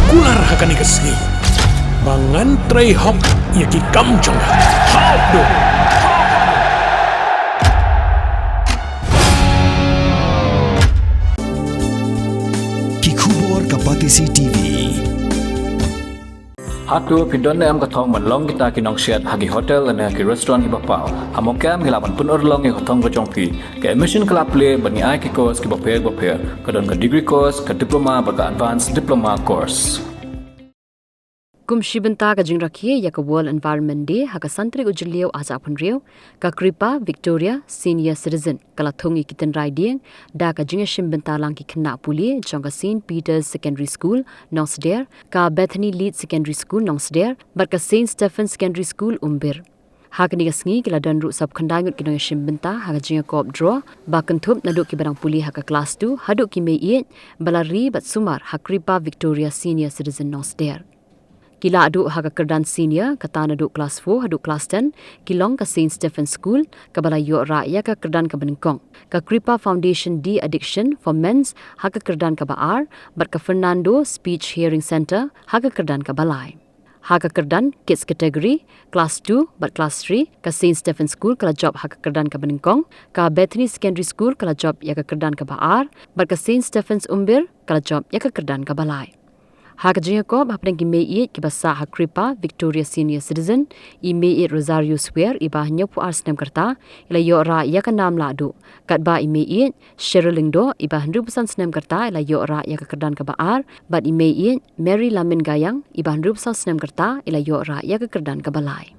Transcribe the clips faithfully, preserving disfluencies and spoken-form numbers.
Kular ha kane ka sngi ba ngan trei hok ïa ki kam jong nga. Hok do. Ki khubor ka Batesi T V. Hato phi don ne em ka thong ban long kita ki nongsiat ha ki hotel ne ha ki restaurant kiba paw? Ha mo kem, ngi lah ban pynurlong ïa ka thong ka jong phi. Ka admission ka la plie bad ngi ai ki course kiba pher ba pher. Ka don ka degree course, ka diploma bad ka advanced diploma course. Kum shi bynta ka jingrakhe ïa ka World Environment Day, ha ka san tarik u Jylliew arhajar arphew hynriew, ka Kripa Victoria Senior Citizen ka la thung ïa ki tynrai dieng da ka jingïashim bynta lang ki khynnah pule jong ka Saint Peter's Secondary School, Nongsder, ka Bethany Lead Secondary School, Nongsder, bad ka Saint Stephen's Secondary School, Umbir. Ha kane ka sngi ki la don ruh sawphew khyndai ngut ki nongïashim bynta ha ka jingïakop draw ba kynthup naduh kiba dang pule ha ka klas two haduh ki meiieit ba la ri bad sumar ha Kripa Victoria Senior Citizen, Nongsder. Ki la duh ha ka kyrdan senior, kata naduh klas four haduh klas ten, ki long ka Saint Stephen School, kaba la ïoh rah ïa ka kyrdan kaba nyngkong, ka Kripa Foundation De-Addiction for Men's ha ka kyrdan kaba ar, bad ka Fernando Speech Hearing Center ha ka kyrdan kaba lai. Ha ka kyrdan kids category, klas two bad klas three, ka Saint Stephen School ka la jop ha ka kyrdan kaba nyngkong, ka Bethany Secondary School ka la jop ïa ka kyrdan kaba ar, bad ka Saint Stephen's Umbir ka la jop ïa ka kyrdan kaba lai. Ha ka jingïakop hapdeng ki meiieit kiba sah ha Kripa Victoria Senior Citizen, i meiieit Rosario Swer, iba hynñiewphew ar snem ka rta, i la ïoh rah ïa ka nam lahduh. Katba i meiieit Cheryl Lyngdoh, iba hynriewphew san snem ka rta, i la ïoh rah ïa ka kyrdan kaba ar, bad i meiieit Mary Lamin Gayang, iba hynriewphew saw snem ka rta, i la ïoh rah ïa ka kyrdan kaba lai.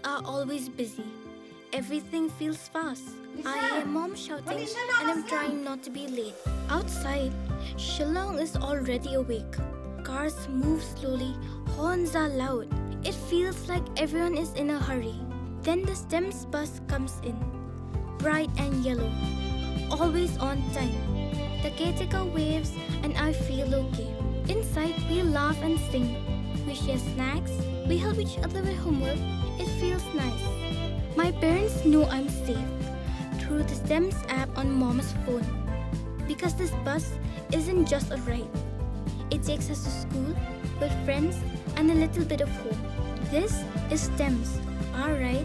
are always busy. Everything feels fast. I hear mom shouting and I'm trying not to be late. Outside, Shillong is already awake. Cars move slowly, horns are loud. It feels like everyone is in a hurry. Then the STEMS bus comes in, bright and yellow, always on time. The caretaker waves and I feel okay. Inside, we laugh and sing. We share snacks. We help each other with homework. It feels nice. My parents know I'm safe through the STEMS app on mom's phone. Because this bus isn't just a ride. It takes us to school, with friends, and a little bit of home. This is STEMS, our ride